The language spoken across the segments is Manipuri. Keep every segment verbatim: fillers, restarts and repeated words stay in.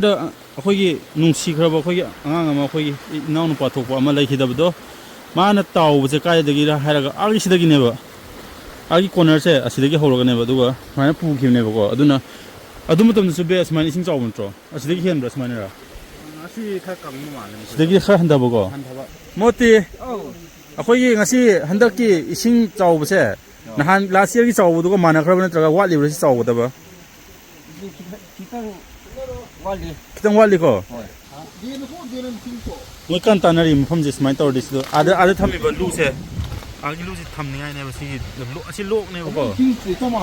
ꯗ ꯑꯩꯈꯣꯏꯒꯤ ꯅꯨꯡꯁꯤꯈ꯭ꯔꯕ ꯑꯩꯈꯣꯏꯒꯤ ꯑꯉꯥꯡ ꯑꯃ, ꯑꯩꯈꯣꯏꯒꯤ ꯏꯅꯥꯎꯅꯨꯄꯥ ꯊꯣꯛꯄ ꯑꯃ ꯂꯩꯈꯤꯗꯕꯗꯣ, ꯃꯥꯅ ꯇꯥꯎꯕꯁꯦ ꯀꯥꯏꯗꯒꯤꯔ ꯍꯥꯏꯔꯒ, ꯑꯥꯒꯤ ꯁꯤꯗꯒꯤꯅꯦꯕ, ꯑꯥꯒꯤ ꯀꯣꯔꯅꯔꯁꯦ ꯑꯁꯤꯗꯒꯤ ꯍꯧꯔꯒꯅꯦꯕ, ꯑꯗꯨꯒ ꯁꯨꯃꯥꯏꯅ ꯄꯨꯈꯤꯕꯅꯦꯕꯀꯣ꯫ ꯑꯗꯨꯅ ꯑꯗꯨ ꯃꯇꯝꯗꯁꯨ ꯕꯦ ꯑꯁꯨꯃꯥꯏꯅ ꯏꯁꯤꯡ ꯆꯥꯎꯕ ꯅꯠꯇ꯭ꯔꯣ? ꯑꯁꯤꯗꯒꯤ ꯍꯦꯟꯕ꯭ꯔꯥ ꯁꯨꯃꯥꯏꯅꯔ? ꯑꯁꯤ ꯈꯔ ꯀꯪꯕ ꯃꯥꯜꯂꯦ, ꯃꯁꯤ ꯁꯤꯗꯒꯤ ꯈꯔ ꯍꯟꯊꯕꯀꯣ꯫ ꯍꯟꯊꯕ꯫ ꯃꯣꯠꯇꯤ꯫ ꯑꯧ꯫ ꯑꯩꯈꯣꯏꯒꯤ ꯉꯁꯤ ꯍꯟꯗꯛꯀꯤ ꯏꯁꯤꯡ ꯆꯥꯎꯕꯁꯦ ꯅꯍꯥꯟ ꯂꯥꯁ ꯌꯔꯒꯤ ꯆꯥꯎꯕꯗꯨꯒ ꯃꯥꯟꯅꯈ꯭ꯔꯕ ꯅꯠꯇ꯭ꯔꯒ ꯋꯥꯠꯂꯤꯕ꯭ꯔꯥ ꯁꯤ ꯆꯥꯎꯒꯗꯕ? ꯈꯤꯇꯪ ꯋꯥꯠꯂꯤ꯫ ꯈꯤꯇꯪ ꯋꯥꯠꯂꯤꯀꯣ? ꯍꯣꯏ꯫ ꯃꯣꯏ ꯀꯟꯅ ꯇꯥꯟꯅꯔꯤ ꯃꯐꯝꯁꯦ ꯁꯨꯃꯥꯏꯅ ꯇꯧꯔꯗꯤ꯫ ꯁꯤꯗ ꯑꯥꯗ, ꯑꯥꯗ ꯊꯝꯃꯤꯕ ꯂꯨꯁꯦ, ꯑꯥꯒꯤ ꯂꯨꯁꯦ ꯊꯝꯅꯤꯡꯉꯥꯏꯅꯦꯕ꯫ ꯁꯤꯒꯤ ꯂꯣ-, ꯑꯁꯤ ꯂꯣꯛꯅꯦꯕꯀꯣ꯫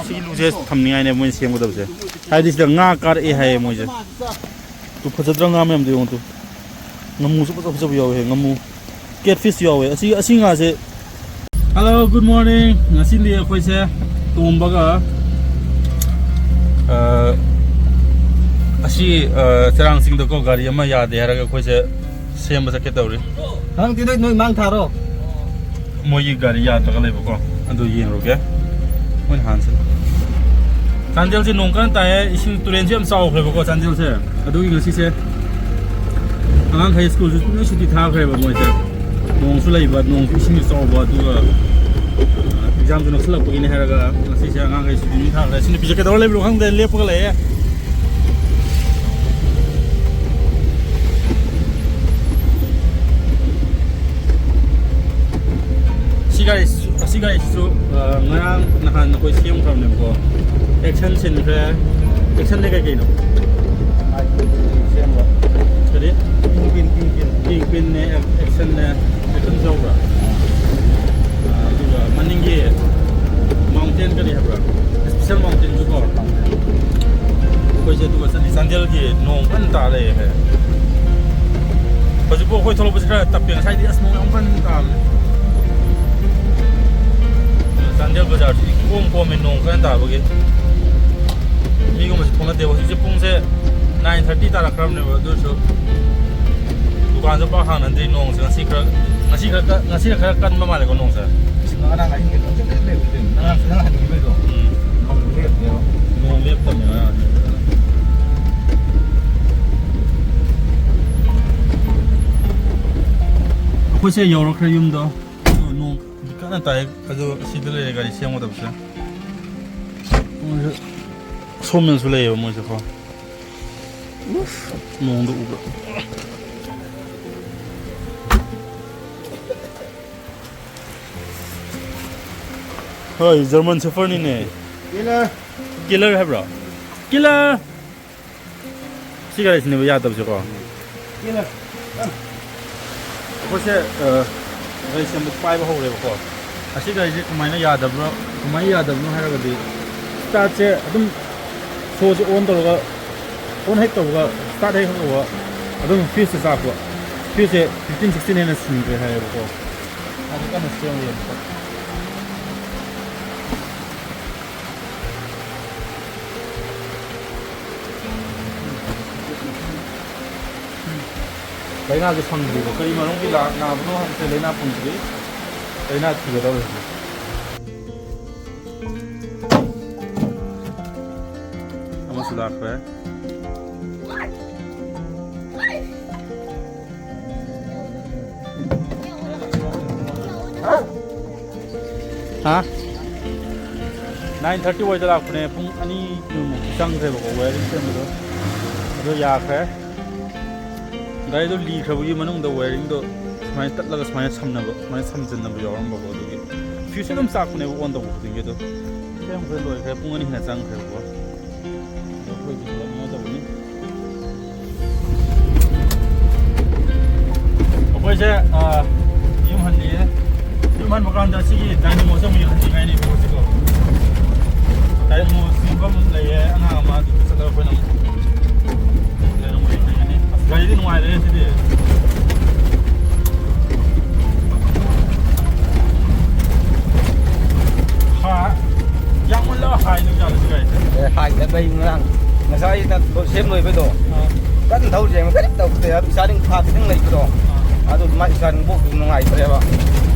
ꯁꯤꯒꯤ ꯂꯨꯁꯦ ꯊꯝꯅꯤꯡꯉꯥꯏꯅꯦꯕ ꯃꯣꯏꯅ ꯁꯦꯝꯒꯗꯕꯁꯦ꯫ ꯍꯥꯏꯗꯤ ꯁꯤꯗ ꯉꯥ ꯀꯥꯔꯛꯑꯦ ꯍꯥꯏꯌꯦ ꯃꯣꯏꯁꯦ꯫ ꯇꯨ, ꯐꯖꯗ꯭ꯔꯥ ꯉꯥ ꯃꯌꯥꯝꯗꯣ ꯌꯦꯡꯉꯨ ꯇꯨ꯫ ꯉꯥꯃꯨꯁꯨ ꯐꯖ ꯐꯖꯕ ꯌꯥꯎꯋꯦ, ꯉꯥꯃꯨ꯫ ꯀꯦꯠꯐꯤꯁ ꯌꯥꯎꯋꯦ꯫ ꯑꯁꯤ, ꯑꯁꯤ ꯉꯥꯁꯦ꯫ Hello, good morning. ꯉꯁꯤꯗꯤ ꯑꯩꯈꯣꯏꯁꯦ ꯇꯣꯝꯕꯒ, ꯑ, ꯑꯁꯤ, ꯑ, ꯆꯔꯥꯡ ꯆꯤꯡꯗꯀꯣ ꯒꯥꯔꯤ ꯑꯃ ꯌꯥꯗꯦ ꯍꯥꯏꯔꯒ ꯑꯩꯈꯣꯏꯁꯦ ꯁꯦꯝꯕ ꯆꯠꯀꯦ ꯇꯧꯔꯤ꯫ ꯍꯪꯗꯤ ꯅꯣꯏ, ꯅꯣꯏ ꯃꯥꯡ ꯊꯥꯔꯣ꯫ ꯃꯣꯏꯒꯤ ꯒꯥꯔꯤ ꯌꯥꯗ꯭ꯔꯒ ꯂꯩꯕꯀꯣ, ꯑꯗꯨ ꯌꯦꯡꯉꯨꯒꯦ꯫ ꯃꯣꯏꯅ ꯍꯥꯟꯁꯤꯅ꯫ ꯆꯥꯟꯗꯦꯜꯁꯦ ꯅꯣꯡ ꯀꯟꯅ ꯇꯥꯏꯌꯦ, ꯏꯁꯤꯡ ꯇꯨꯔꯦꯟꯁꯨ ꯌꯥꯝ ꯆꯥꯎꯈ꯭ꯔꯦꯕꯀꯣ ꯆꯥꯟꯗꯦꯜꯁꯦ꯫ ꯑꯗꯨꯒꯤ ꯉꯁꯤꯁꯦ ꯑꯉꯥꯡꯈꯩ ꯁ꯭ꯀꯨꯜꯁꯨ ꯂꯣꯏ ꯁꯨꯇꯤ ꯊꯥꯈ꯭ꯔꯦꯕ ꯃꯣꯏꯁꯦ꯫ ꯅꯣꯡꯁꯨ ꯂꯩꯕ, ꯅꯣꯡꯁꯨ ꯏꯁꯤꯡꯁꯨ ꯆꯥꯎꯕ, ꯑꯗꯨꯒ, ꯑ, ꯑꯦꯛꯖꯥꯝꯁꯨ ꯅꯛꯁꯜꯂꯛꯄꯒꯤꯅꯦ ꯍꯥꯏꯔꯒ ꯉꯁꯤꯁꯦ ꯑꯉꯥꯡꯈꯩ ꯁꯨꯇꯤ ꯂꯣꯏ ꯊꯥꯈ꯭ꯔꯦ꯫ ꯁꯤ ꯅꯨꯄꯤꯁꯦ ꯀꯩꯗꯧꯔ ꯂꯩꯕꯅꯣ ꯈꯪꯗꯦ, ꯂꯦꯞꯄꯒ ꯂꯩꯌꯦ꯫ ꯁꯤ ꯒꯥꯔꯤꯁꯤꯁꯨ, ꯑꯁꯤ ꯒꯥꯔꯤꯁꯤꯁꯨ, ꯑ, ꯉꯔꯥꯡ ꯅꯍꯥꯟ ꯑꯩꯈꯣꯏ ꯁꯦꯝꯈ꯭ꯔꯕꯅꯦꯕꯀꯣ꯫ ꯑꯦꯛꯁꯟ ꯁꯤꯟꯈ꯭ꯔꯦ꯫ ꯑꯦꯛꯁꯟꯅꯦ ꯀꯩꯀꯩꯅꯣ? ꯁꯦꯝꯕ꯫ ꯀꯔꯤ? Kingpin, kingpin. ꯀꯤꯡ ꯄꯤꯟꯅꯦ, ꯑꯦꯛꯁꯟꯅꯦ, ꯑꯦꯛꯁꯟ ꯌꯥꯎꯕ꯭ꯔꯥ? ꯑ, ꯑꯗꯨꯒ ꯃꯅꯤꯡꯒꯤ ꯃꯥꯎꯟꯇꯦꯟ ꯀꯔꯤ ꯍꯥꯏꯕ꯭ꯔꯥ? ꯏꯁꯄꯤꯁꯦꯜ ꯃꯥꯎꯟꯇꯦꯟꯁꯨ ꯀꯣ꯫ ꯑꯩꯈꯣꯏꯁꯦ ꯑꯗꯨꯒ ꯆꯠꯂꯤ꯫ ꯆꯥꯟꯗꯦꯜꯒꯤ ꯅꯣꯡ ꯀꯟꯅ ꯇꯥ ꯂꯩꯌꯦ꯫ ꯍꯧꯖꯤꯛꯄꯨ ꯑꯩꯈꯣꯏ ꯊꯣꯛꯂꯛꯄꯁꯦ ꯈꯔ ꯇꯞꯄꯦ, ꯉꯁꯥꯏꯗꯤ ꯑꯁ ꯅꯣꯡ ꯌꯥꯝ ꯀꯟꯅ ꯇꯥꯕꯅꯦ꯫ ꯆꯥꯟꯗꯦꯜ ꯕꯖꯥꯔꯁꯤ ꯏꯀꯣꯝ ꯀꯣꯝꯃꯦ ꯅꯣꯡ ꯀꯟꯅ ꯇꯥꯕꯒꯤ꯫ ꯃꯤꯒꯨꯝꯕꯁꯦ ꯊꯣꯛꯅꯗꯦꯕ꯫ ꯍꯧꯖꯤꯛꯁꯦ ꯄꯨꯡꯁꯦ nine thirty ꯇꯥꯔꯛꯈ꯭ꯔꯕꯅꯦꯕ, ꯑꯗꯨ ꯑꯣꯏꯔꯁꯨ ꯗꯨꯀꯥꯟꯁꯨ ꯄꯥꯛ ꯍꯥꯡꯅꯗ꯭ꯔꯤ꯫ ꯅꯣꯡꯁꯦ ꯉꯁꯤ ꯈꯔ, ꯉꯁꯤ ꯈꯔ ꯀ-, ꯉꯁꯤꯅ ꯈꯔ ꯀꯟꯕ ꯃꯥꯜꯂꯦꯀꯣ ꯅꯣꯡꯁꯦ꯫ ꯉꯔꯥꯡ ꯑꯍꯤꯡꯒꯤ ꯅꯣꯡ ꯀꯟꯅ ꯂꯦꯞꯄꯤꯗꯨꯅꯤ꯫ ꯉꯔꯥꯡ, ꯉꯔꯥꯡ ꯑꯍꯤꯡꯒꯤꯗꯣ ꯎꯝ꯫ ꯅꯣꯡ ꯂꯦꯞꯇꯕꯅꯦ ꯉꯔꯥꯡ ꯑꯍꯤꯡ꯫ ꯑꯩꯈꯣꯏꯁꯦ ꯌꯧꯔꯛꯈ꯭ꯔꯦ ꯌꯨꯝꯗꯣ꯫ ꯑꯗꯣ ꯅꯣꯡ ꯀꯟꯅ ꯇꯥꯏ꯫ ꯑꯗꯣ ꯑꯁꯤꯗ ꯂꯩꯔꯦ ꯒꯥꯔꯤ ꯁꯦꯝꯒꯗꯕꯁꯦ꯫ ꯃꯣꯏꯁꯨ ꯁꯣꯃꯤꯜꯁꯨ ꯂꯩꯌꯦꯕ ꯃꯣꯏꯁꯨ ꯀꯣ꯫ ꯎꯐ, ꯅꯣꯡꯗꯣ ꯎꯕ꯭ꯔꯥ? ꯍꯣꯏ, ꯖꯔꯃꯟ ꯁꯦꯐꯔꯅꯤꯅꯦ꯫ ꯀꯤꯂꯔ꯫ ꯀꯤꯂꯔ ꯍꯥꯏꯕ꯭ꯔꯣ? ꯀꯤꯂꯔ! ꯁꯤ ꯒꯥꯔꯤꯁꯤꯅꯦꯕ ꯌꯥꯗꯕꯁꯦꯀꯣ꯫ ꯀꯤꯂꯔ꯫ ꯑꯩꯈꯣꯏꯁꯦ, ꯑ, ꯒꯥꯔꯤ ꯁꯦꯝꯕ ꯄꯥꯏꯕ ꯍꯧꯔꯦꯕꯀꯣ꯫ ꯑꯁꯤ ꯒꯥꯔꯤꯁꯦ ꯀꯃꯥꯏꯅ ꯌꯥꯗꯕ꯭ꯔꯣ, ꯀꯃꯥꯏꯅ ꯌꯥꯗꯕꯅꯣ ꯍꯥꯏꯔꯒꯗꯤ, ꯁ꯭ꯇꯥꯔꯠꯁꯦ ꯑꯗꯨꯝ ꯁꯣꯁꯦ ꯑꯣꯟ ꯇꯧꯔꯒ, ꯑꯣꯟ ꯍꯦꯛ ꯇꯧꯕꯒ, ꯁ꯭ꯇꯥꯔꯠ ꯍꯦꯛ ꯍꯧꯕꯒ ꯑꯗꯨꯝ ꯐ꯭ꯌꯨꯁꯁꯦ ꯆꯥꯛꯄ꯫ ꯐ꯭ꯌꯨꯁꯁꯦ ꯐꯤꯐꯇꯤꯟ, ꯁꯤꯛꯁꯇꯤꯟ ꯍꯦꯟꯅ ꯁꯤꯟꯈ꯭ꯔꯦ ꯍꯥꯏꯌꯦꯕꯀꯣ꯫ ꯑꯗꯨ ꯀꯟꯅ ꯁꯦꯝꯃꯤ ꯑꯃꯨꯛꯀ꯫ ꯂꯥꯏꯅꯥꯁꯦ ꯐꯪꯗ꯭ꯔꯤꯕ꯫ ꯀꯔꯤ ꯃꯔꯝꯒꯤ ꯂꯥ-, ꯅꯥꯕꯅꯣ ꯍꯥꯏꯕꯁꯦ ꯂꯥꯏꯅꯥ ꯐꯪꯗ꯭ꯔꯤ꯫ ꯂꯥꯏꯅꯥ ꯊꯤꯒꯗꯧꯔꯤꯁꯦ꯫ ꯑꯃꯁꯨ ꯂꯥꯛꯈ꯭ꯔꯦ꯫ ꯍꯥ? ꯅꯥꯏꯟ ꯊꯥꯔꯇꯤ ꯋꯥꯏꯗ ꯂꯥꯛꯄꯅꯦ, ꯄꯨꯡ ꯑꯅꯤꯃꯨꯛ ꯆꯪꯈ꯭ꯔꯦꯕꯀꯣ wiring ꯁꯦꯝꯕꯗꯣ꯫ ꯑꯗꯣ ꯌꯥꯈ꯭ꯔꯦ꯫ ꯒꯥꯔꯤꯗꯣ ꯂꯤꯈ꯭ꯔꯕꯒꯤ ꯃꯅꯨꯡꯗ wiringꯗꯣ ꯁꯨꯃꯥꯏꯅ ꯇꯠꯂꯒ ꯁꯨꯃꯥꯏꯅ ꯁꯝꯅꯕ, ꯁꯨꯃꯥꯏꯅ ꯁꯝꯖꯤꯟꯅꯕ ꯌꯥꯎꯔꯝꯕꯀꯣ꯫ ꯑꯗꯨꯒꯤ fuse ꯑꯗꯨꯝ ꯆꯥꯛꯄꯅꯦꯕ on ꯇꯧꯕ ꯈꯨꯗꯤꯡꯒꯤ꯫ ꯑꯗꯣ ꯁꯦꯝꯈ꯭ꯔꯦ, ꯂꯣꯏꯈ꯭ꯔꯦ, ꯄꯨꯡ ꯑꯅꯤ ꯍꯦꯟꯅ ꯆꯪꯈ꯭ꯔꯦꯕꯀꯣ꯫ ꯑꯗꯣ ꯑꯩꯈꯣꯏꯒꯤ ꯄꯨꯂꯞ ꯇꯧꯕꯅꯤ꯫ ꯑꯩꯈꯣꯏꯁꯦ, ꯑ, ꯌꯨꯝ ꯍꯜꯂꯤꯌꯦ꯫ ꯌꯨꯝ ꯍꯟꯕ ꯀꯥꯟꯗ ꯁꯤꯒꯤ dynamo ꯁꯦ ꯑꯃꯨꯛ ꯌꯦꯡꯍꯟꯅꯤꯡꯉꯥꯏꯅꯦ ꯄꯣꯠꯁꯤꯀꯣ꯫ Dynamo ꯁꯦꯝꯐꯝ ꯂꯩꯌꯦ, ꯑꯉꯥꯡ ꯑꯃ ꯑꯗꯨꯗ ꯆꯠꯂꯒ ꯑꯩꯈꯣꯏꯅ ꯑꯃꯨꯛ dynamo ꯌꯦꯡꯍꯟꯒꯅꯤ꯫ ꯑꯁ, ꯒꯥꯔꯤꯗꯤ ꯅꯨꯡꯉꯥꯏꯔꯦ ꯁꯤꯗꯤ꯫ ꯍꯥ? ꯌꯥꯝꯃꯜꯂ ꯍꯥꯏꯗꯣꯏ ꯖꯥꯠꯂꯣ ꯁꯤ ꯒꯥꯔꯤꯁꯦ? ꯑꯦ, ꯍꯥꯏꯗꯕꯩ ꯉꯔꯥꯡ ꯉꯁꯥꯏ ꯅꯪ ꯂꯣ-, ꯁꯦꯝ ꯂꯣꯏꯕꯩꯗꯣ꯫ ꯑꯥ꯫ ꯀꯟꯅ ꯊꯧꯔꯤ ꯌꯦꯡꯉꯣ, ꯀꯔꯤꯝ ꯇꯧꯗꯦ꯫ ꯑꯗꯨ ꯏꯁꯥꯔꯤꯡ ꯐꯥ ꯈꯤꯇꯪ ꯂꯩꯕꯗꯣ꯫ ꯑꯥ꯫ ꯑꯗꯨ ꯃꯥ ꯏꯁꯥꯔꯤꯡ ꯕꯣꯛꯁꯇꯨ ꯅꯨꯡꯉꯥꯏꯇ꯭ꯔꯦꯕ꯫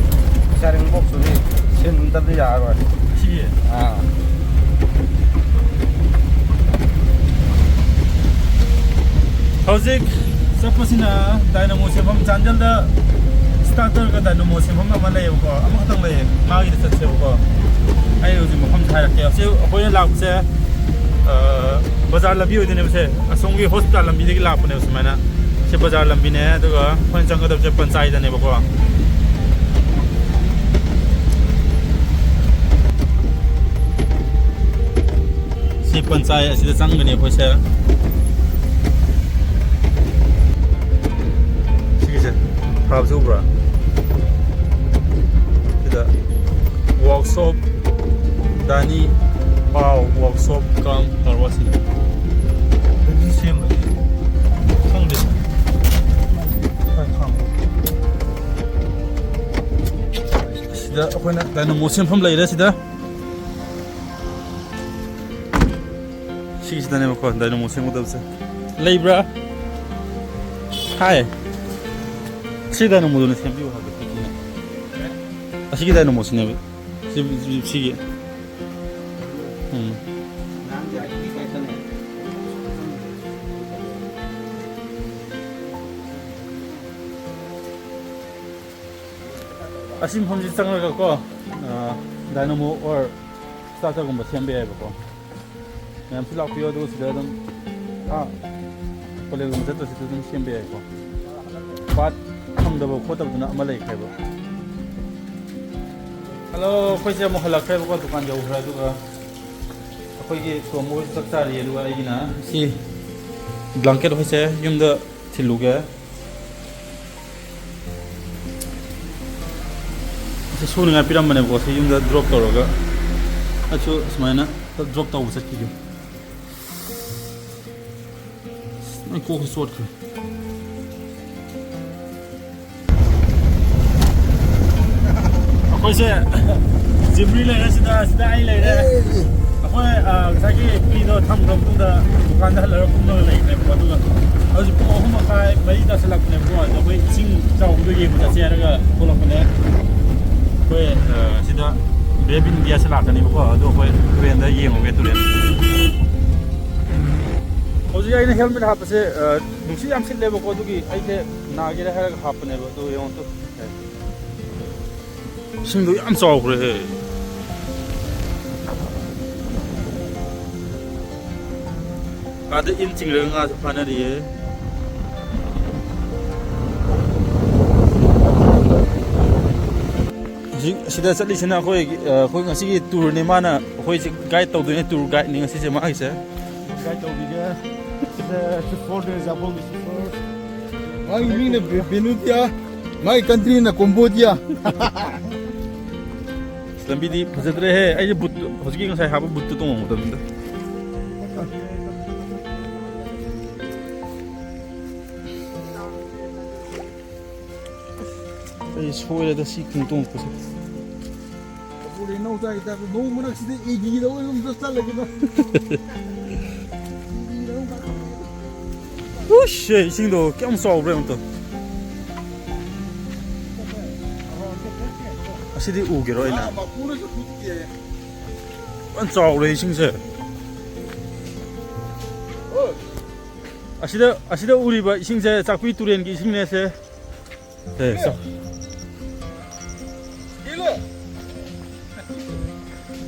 ꯏꯁꯥꯔꯤꯡ ꯕꯣꯛꯁꯇꯨꯗꯤ ꯁꯤꯟꯗꯕꯗꯤ ꯌꯥꯔꯣꯏ꯫ ꯁꯤꯒꯤ? ꯑꯥ꯫ ꯍꯧꯖꯤꯛ ꯆꯠꯄꯁꯤꯅ dynamo ꯁꯦꯝꯐꯝ ꯆꯥꯟꯗꯦꯜꯗ ꯆꯠꯂꯒ ꯗꯥꯏꯅꯣꯃꯣ ꯁꯦꯝꯐꯝ ꯑꯃ ꯂꯩꯌꯦꯕꯀꯣ, ꯑꯃꯈꯛꯇꯪ ꯂꯩꯌꯦ, ꯃꯥꯒꯤꯗ ꯆꯠꯁꯦꯕꯀꯣ꯫ ꯑꯩ ꯍꯧꯖꯤꯛ ꯃꯐꯝꯁꯦ ꯍꯥꯏꯔꯛꯀꯦ꯫ ꯁꯤ ꯑꯩꯈꯣꯏꯅ ꯂꯥꯛꯄꯁꯦ, ꯑ, ꯕꯖꯥꯔ ꯂꯝꯕꯤ ꯑꯣꯏꯗꯣꯏꯅꯦꯕ ꯁꯦ꯫ ꯑꯁꯣꯝꯒꯤ ꯍꯣꯁꯄꯤꯇꯥꯜ ꯂꯝꯕꯤꯗꯒꯤ ꯂꯥꯛꯄꯅꯦꯕ ꯁꯨꯃꯥꯏꯅ꯫ ꯁꯤ ꯕꯖꯥꯔ ꯂꯝꯕꯤꯅꯦ, ꯑꯗꯨꯒ ꯑꯩꯈꯣꯏꯅ ꯆꯪꯒꯗꯕꯁꯦ ꯄꯟꯆꯥꯏꯗꯅꯦꯕꯀꯣ꯫ ꯁꯤ ꯄꯟꯆꯥꯏ ꯑꯁꯤꯗ ꯆꯪꯒꯅꯤ ꯑꯩꯈꯣꯏꯁꯦ꯫ ꯁꯤꯒꯤꯁꯦ ꯐꯕꯁꯦ ꯎꯕ꯭ꯔꯥ? ꯁꯤꯗ ꯋꯥꯔꯛꯁꯣꯞ, ꯗꯥꯅꯤ ꯄꯥꯎ ꯋꯥꯔꯛꯁꯣꯞ ꯀꯝ ꯀꯥꯔ ꯋꯥꯁꯤꯡ꯫ ꯑꯗꯨꯗꯤ ꯁꯦꯝꯕ ꯈꯪꯗꯦ꯫ ꯁꯤꯗ ꯑꯩꯈꯣꯏꯅ ꯗꯥꯏꯅꯣꯃꯣ ꯁꯦꯝꯐꯝ ꯂꯩꯔꯦ ꯁꯤꯗ꯫ ꯁꯤꯒꯤꯁꯤꯗꯅꯦꯕꯀꯣ ꯗꯥꯏꯅꯣꯃꯣ ꯁꯦꯝꯒꯗꯕꯁꯦ꯫ ꯂꯩꯕ꯭ꯔꯥ? ꯍꯥꯏ꯫ ꯁꯤ ꯗꯥꯏꯅꯣꯃꯣꯗꯨꯅ ꯁꯦꯝꯕꯤꯌꯨ ꯍꯥꯏꯕ꯫ ꯑꯁꯤꯒꯤ ꯗꯥꯏꯅꯣꯃꯣꯁꯤꯅꯦꯕ꯫ ꯁꯤ, ꯁꯤ, ꯁꯤꯒꯤ꯫ ꯎꯝ꯫ ꯑꯁꯤ ꯃꯐꯝꯁꯤ ꯆꯪꯉꯒꯀꯣ, ꯑ, ꯗꯥꯏꯅꯣꯃꯣ ꯑꯣꯔ ꯁ꯭ꯇꯥꯔꯇꯔꯒꯨꯝꯕ ꯁꯦꯝꯕ ꯌꯥꯏꯕꯀꯣ꯫ ꯃꯌꯥꯝꯁꯨ ꯂꯥꯛꯄꯤꯌꯣ, ꯑꯗꯨꯒ ꯁꯤꯗ ꯑꯗꯨꯝ, ꯑꯥ, ꯀꯣꯂꯦꯖꯒꯨꯝꯕ ꯆꯠꯇ꯭ꯔꯁꯨ ꯑꯗꯨꯝ ꯁꯦꯝꯕ ꯌꯥꯏꯀꯣ꯫ ꯄꯥꯔꯠ ꯐꯪꯗꯕ ꯈꯣꯠꯇꯕꯗꯨꯅ ꯑꯃ ꯂꯩꯈ꯭ꯔꯦꯕ꯫ ꯍꯜꯂꯣ, ꯑꯩꯈꯣꯏꯁꯦ ꯑꯃꯨꯛ ꯍꯜꯂꯛꯈ꯭ꯔꯦꯕꯀꯣ, ꯗꯨꯀꯥꯟ ꯌꯧꯈ꯭ꯔꯦ꯫ ꯑꯗꯨꯒ ꯑꯩꯈꯣꯏꯒꯤ ꯇꯣꯝꯕ ꯍꯣꯏꯁꯨ ꯆꯥꯛ ꯆꯥꯔꯤ, ꯑꯗꯨꯒ ꯑꯩꯒꯤꯅ ꯁꯤ ꯕ꯭ꯂꯥꯡꯀꯦꯠ ꯍꯣꯏꯁꯦ ꯌꯨꯝꯗ ꯊꯤꯜꯂꯨꯒꯦ꯫ ꯁꯤ ꯁꯨꯅꯤꯡꯉꯥꯏ ꯄꯤꯔꯝꯕꯅꯦꯕꯀꯣ, ꯁꯤ ꯌꯨꯝꯗ ꯗ꯭ꯔꯣꯞ ꯇꯧꯔꯒ꯫ ꯑꯩꯁꯨ ꯁꯨꯃꯥꯏꯅ ꯗ꯭ꯔꯣꯞ ꯇꯧꯕ ꯆꯠꯈꯤꯒꯦ꯫ ꯑꯩ ꯀꯣꯛꯁꯦ ꯆꯣꯠꯈ꯭ꯔꯦ꯫ ꯑꯩꯈꯣꯏꯁꯦ ꯖꯤꯝꯔꯤ ꯂꯩꯔꯦ ꯁꯤꯗ, ꯁꯤꯗ ꯑꯩ ꯂꯩꯔꯦ꯫ ꯑꯩꯈꯣꯏ, ꯑ, ꯉꯁꯥꯏꯒꯤ ꯄꯤꯗꯣ ꯊꯝꯈ꯭ꯔ ꯃꯇꯨꯡꯗ ꯗꯨꯀꯥꯟꯗ ꯍꯜꯂꯒ ꯀꯨꯝꯂꯒ ꯂꯩꯈ꯭ꯔꯦꯕꯀꯣ꯫ ꯑꯗꯨꯒ ꯍꯧꯖꯤꯛ ꯄꯨꯡ ꯑꯍꯨꯝ ꯃꯈꯥꯏ, ꯃꯔꯤ ꯇꯥꯁꯤꯜꯂꯛꯄꯅꯦꯕꯀꯣ꯫ ꯑꯗꯣ ꯑꯩꯈꯣꯏ ꯏꯁꯤꯡ ꯆꯥꯎꯕꯗꯣ ꯌꯦꯡꯕ ꯆꯠꯁꯦ ꯍꯥꯏꯔꯒ ꯊꯣꯛꯂꯛꯄꯅꯦ꯫ ꯑꯩꯈꯣꯏ, ꯑ, ꯁꯤꯗ ꯕꯦꯕ ꯏꯟꯗꯤꯌꯥꯁꯦ ꯂꯥꯛꯀꯅꯦꯕꯀꯣ꯫ ꯑꯗꯣ ꯑꯩꯈꯣꯏ ꯇꯨꯔꯦꯟꯗ ꯌꯦꯡꯉꯨꯒꯦ, ꯇꯨꯔꯦꯟ꯫ ꯍꯧꯖꯤꯛ ꯑꯩꯅ ꯍꯦꯜꯃꯦꯠ ꯍꯥꯞꯄꯁꯦ, ꯑ, ꯅꯨꯡꯁꯤꯠ ꯌꯥꯝ ꯁꯤꯠꯂꯦꯕꯀꯣ, ꯑꯗꯨꯒꯤ ꯑꯩꯁꯦ ꯅꯥꯒꯦꯔꯥ ꯍꯥꯏꯔꯒ ꯍꯥꯞꯄꯅꯦꯕ꯫ ꯑꯗꯨ ꯌꯦꯡꯉꯣ ꯇꯨ꯫ ꯏꯁꯤꯡꯗꯣ ꯌꯥꯝ ꯆꯥꯎꯈ꯭ꯔꯦꯍꯦ꯫ ꯑꯥꯗ ꯏꯟ ꯆꯤꯡꯂꯒ ꯉꯥꯁꯨ ꯐꯥꯅꯔꯤꯌꯦ꯫ ꯍꯧꯖꯤꯛ ꯑꯁꯤꯗ ꯆꯠꯂꯤꯁꯤꯅ ꯑꯩꯈꯣꯏ, ꯑ, ꯑꯩꯈꯣꯏ ꯉꯁꯤꯒꯤ ꯇꯨꯔꯅꯤ꯫ ꯃꯥꯅ ꯑꯩꯈꯣꯏꯁꯦ ꯒꯥꯏꯗ ꯇꯧꯗꯣꯏꯅꯦ, ꯇꯨꯔ ꯒꯥꯏꯗꯅꯤ ꯉꯁꯤꯁꯦ ꯃꯥꯒꯤꯁꯦ꯫ ꯒꯥꯏꯗ ꯇꯧꯕꯤꯒꯦ꯫ ꯁꯤꯗ ꯆꯨꯐꯣꯔꯗ ꯖꯥꯕꯣꯡꯒꯤ ꯆꯨꯐꯣꯔ꯫ ꯃꯥꯒꯤ ꯃꯤꯡꯅ ꯕꯦ-, ꯕꯦꯅꯨꯇꯤꯌꯥ, ꯃꯥꯒꯤ ꯀꯟꯇ꯭ꯔꯤꯅ ꯀꯣꯝꯕꯣꯗꯤꯌꯥ꯫ ꯑꯁ, ꯂꯝꯕꯤꯗꯤ ꯐꯖꯗ꯭ꯔꯦꯍꯦ꯫ ꯑꯩꯁꯦ ꯕꯨꯠ, ꯍꯧꯖꯤꯛꯀꯤ ꯉꯁꯥꯏ ꯍꯥꯞꯄ ꯕꯨꯠꯇꯨ ꯇꯣꯡꯉꯝꯒꯗꯕꯅꯤꯗ꯫ ꯑꯩ ꯁꯣꯏꯔꯦꯗ ꯁꯤ ꯈꯣꯡꯇꯣꯡ ꯇꯣꯡꯉꯛꯄꯁꯦ꯫ ꯀꯄꯨꯔ ꯏꯅꯧ ꯆꯥꯏ ꯇꯥꯏꯞꯇ ꯅꯣꯡ ꯃꯔꯛꯁꯤꯗ ꯑꯦ ꯗꯤ ꯂꯧꯔ ꯑꯗꯨꯝ ꯆꯠꯂꯒꯦꯗ꯫ ꯎꯁ, ꯏꯁꯤꯡꯗꯣ ꯀꯌꯥꯝ ꯆꯥꯎꯕ꯭ꯔꯥ ꯑꯝꯇ꯫ ꯑꯁꯤꯗꯤ ꯎꯒꯦꯔꯣ ꯑꯩꯅ? ꯑꯥ, ꯃꯄꯨꯅꯁꯨ ꯐꯨꯠꯇꯦ꯫ ꯐꯖꯅ ꯆꯥꯎꯔꯦ ꯏꯁꯤꯡꯁꯦ꯫ ꯑꯣ꯫ ꯑꯁꯤꯗ, ꯑꯁꯤꯗ ꯎꯔꯤꯕ ꯏꯁꯤꯡꯁꯦ ꯆꯥꯛꯄꯤ ꯇꯨꯔꯦꯟꯒꯤ ꯏꯁꯤꯡꯅꯦ ꯁꯦ꯫ ꯁꯦ, ꯆꯥꯎ꯫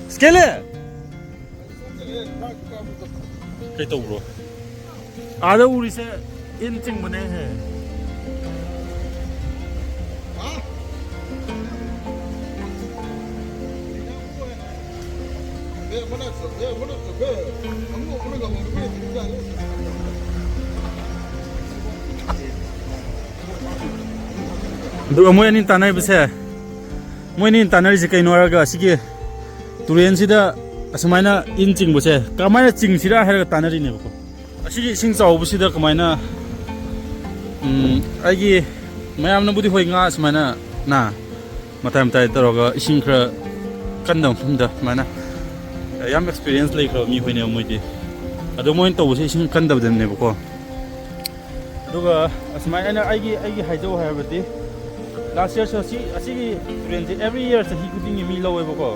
ꯏꯁꯀꯦꯂꯦ! ꯀꯩ ꯇꯧꯕ꯭ꯔꯣ? ꯑꯥꯗ ꯎꯔꯤꯁꯦ ꯏꯟ ꯆꯤꯡꯕꯅꯦꯍꯦ꯫ ꯑꯗꯨꯒ ꯃꯣꯏ ꯑꯅꯤ ꯇꯥꯟꯅꯔꯤꯕꯁꯦ, ꯃꯣꯏ ꯑꯅꯤ ꯇꯥꯟꯅꯔꯤꯁꯦ ꯀꯩꯅꯣ ꯍꯥꯏꯔꯒ, ꯑꯁꯤꯒꯤ ꯇꯨꯔꯦꯟꯁꯤꯗ ꯑꯁꯨꯃꯥꯏꯅ ꯏꯟ ꯆꯤꯡꯕꯁꯦ ꯀꯃꯥꯏꯅ ꯆꯤꯡꯁꯤꯔꯥ ꯍꯥꯏꯔꯒ ꯇꯥꯟꯅꯔꯤꯅꯦꯕꯀꯣ꯫ ꯑꯁꯤꯒꯤ ꯏꯁꯤꯡ ꯆꯥꯎꯕꯁꯤꯗ ꯀꯃꯥꯏꯅ, ꯎꯝ, ꯑꯩꯒꯤ ꯃꯌꯥꯝꯅꯕꯨꯗꯤ ꯍꯣꯏ ꯉꯥ ꯁꯨꯃꯥꯏꯅ ꯅꯥ ꯃꯇꯥꯏ ꯃꯇꯥꯏ ꯇꯧꯔꯒ ꯏꯁꯤꯡ ꯈꯔ ꯀꯟꯗꯕ ꯃꯐꯝꯗ ꯁꯨꯃꯥꯏꯅ ꯌꯥꯝ ꯑꯦꯛꯁꯄꯤꯔꯤꯌꯦꯟꯁ ꯂꯩꯈ꯭ꯔꯕ ꯃꯤ ꯍꯣꯏꯅꯦꯕ ꯃꯣꯏꯗꯤ꯫ ꯑꯗꯣ ꯃꯣꯏꯅ ꯇꯧꯕꯁꯦ ꯏꯁꯤꯡ ꯀꯟꯗꯕꯗꯅꯦꯕꯀꯣ꯫ ꯑꯗꯨꯒ ꯑꯁꯨꯃꯥꯏꯅ ꯑꯩꯅ ꯑꯩꯒꯤ, ꯑꯩꯒꯤ ꯍꯥꯏꯖꯧ ꯍꯥꯏꯔꯕꯗꯤ, ꯂꯥꯁ ꯌꯔꯁꯨ ꯑꯁꯤ, ꯑꯁꯤꯒꯤ ꯇꯨꯔꯦꯟꯁꯦ ꯑꯦꯕ꯭ꯔꯤ ꯌꯔ ꯆꯍꯤ ꯈꯨꯗꯤꯡꯒꯤ ꯃꯤ ꯂꯧꯋꯦꯕꯀꯣ꯫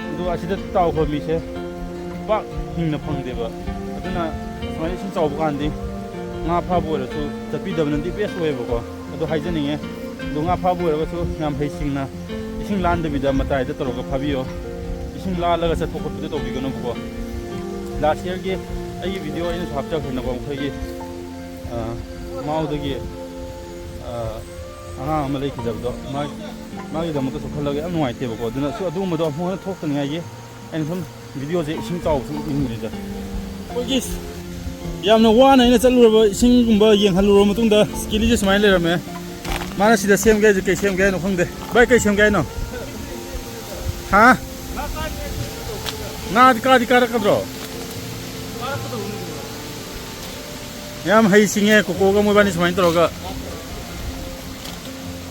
ꯑꯗꯣ ꯑꯁꯤꯗ ꯇꯥꯎꯈ꯭ꯔꯕ ꯃꯤꯁꯦ ꯄꯥꯛ ꯍꯤꯡꯅ ꯐꯪꯗꯦꯕ꯫ ꯑꯗꯨꯅ ꯁꯨꯃꯥꯏꯅ ꯏꯁꯤꯡ ꯆꯥꯎꯕ ꯀꯥꯟꯗꯤ ꯉꯥ ꯐꯥꯕ ꯑꯣꯏꯔꯁꯨ ꯆꯠꯄꯤꯗꯕꯅꯗꯤ ꯕꯦꯁ ꯑꯣꯏꯌꯦꯕꯀꯣ꯫ ꯑꯗꯣ ꯍꯥꯏꯖꯅꯤꯡꯉꯦ꯫ ꯑꯗꯣ ꯉꯥ ꯐꯥꯕ ꯑꯣꯏꯔꯒꯁꯨ ꯌꯥꯝ ꯍꯩꯁꯤꯡꯅ ꯏꯁꯤꯡ ꯂꯥꯟꯗꯕꯤꯗ ꯃꯇꯥꯏꯗ ꯇꯧꯔꯒ ꯐꯥꯕꯤꯌꯣ꯫ ꯏꯁꯤꯡ ꯂꯥꯜꯂꯒ ꯆꯠꯄ ꯈꯣꯠꯄꯗꯣ ꯇꯧꯕꯤꯒꯅꯨꯕꯀꯣ꯫ ꯂꯥꯁ ꯌꯔꯒꯤ ꯑꯩꯒꯤ ꯚꯤꯗꯤꯑꯣ ꯑꯩꯅꯁꯨ ꯍꯥꯞꯆꯈ꯭ꯔꯦꯅꯀꯣ, ꯑꯩꯈꯣꯏꯒꯤ, ꯑ, ꯃꯥꯎꯗꯒꯤ, ꯑ, ꯑꯉꯥꯡ ꯑꯃ ꯂꯩꯈꯤꯗꯕꯗꯣ, ꯃꯥꯒꯤ, ꯃꯥꯒꯤꯗꯃꯛꯇꯁꯨ ꯈꯜꯂꯒ ꯌꯥꯝ ꯅꯨꯡꯉꯥꯏꯇꯦꯕꯀꯣ꯫ ꯑꯗꯨꯅ ꯁꯨ ꯑꯗꯨꯒꯨꯝꯕꯗꯣ ꯑꯃꯨꯛ ꯍꯟꯅ ꯊꯣꯛꯇꯅꯤꯡꯉꯥꯏꯒꯤ ꯑꯩꯅ ꯁꯨꯝ ꯚꯤꯗꯤꯑꯣꯁꯦ ꯏꯁꯤꯡ ꯆꯥꯎꯕ ꯁꯨꯝ ꯎꯠꯅꯤꯡꯕꯅꯤꯗ꯫ ꯑꯩꯈꯣꯏꯒꯤ ꯌꯥꯝꯅ ꯋꯥꯅ ꯑꯩꯅ ꯆꯠꯂꯨꯔꯕ, ꯏꯁꯤꯡꯒꯨꯝꯕ ꯌꯦꯡꯍꯜꯂꯨꯔꯕ ꯃꯇꯨꯡꯗ ꯁ꯭ꯀꯤꯂꯤꯁꯦ ꯁꯨꯃꯥꯏꯅ ꯂꯩꯔꯝꯃꯦ꯫ ꯃꯥꯅ ꯁꯤꯗ ꯁꯦꯝꯒꯦ ꯍꯥꯏꯁꯦ ꯀꯩ ꯁꯦꯝꯒꯦ ꯍꯥꯏꯅꯣ ꯈꯪꯗꯦ꯫ ꯚꯥꯏ, ꯀꯩ ꯁꯦꯝꯒꯦ ꯍꯥꯏꯅꯣ? ꯍꯥ? ꯉꯥꯗꯤ ꯀꯥꯗꯤ ꯀꯥꯔꯛꯀꯗ꯭ꯔꯣ? ꯌꯥꯝ ꯍꯩꯁꯤꯡꯉꯦ ꯀꯣꯀꯣꯒ ꯃꯣꯏꯕꯥꯅꯤ ꯁꯨꯃꯥꯏꯅ ꯇꯧꯔꯒ꯫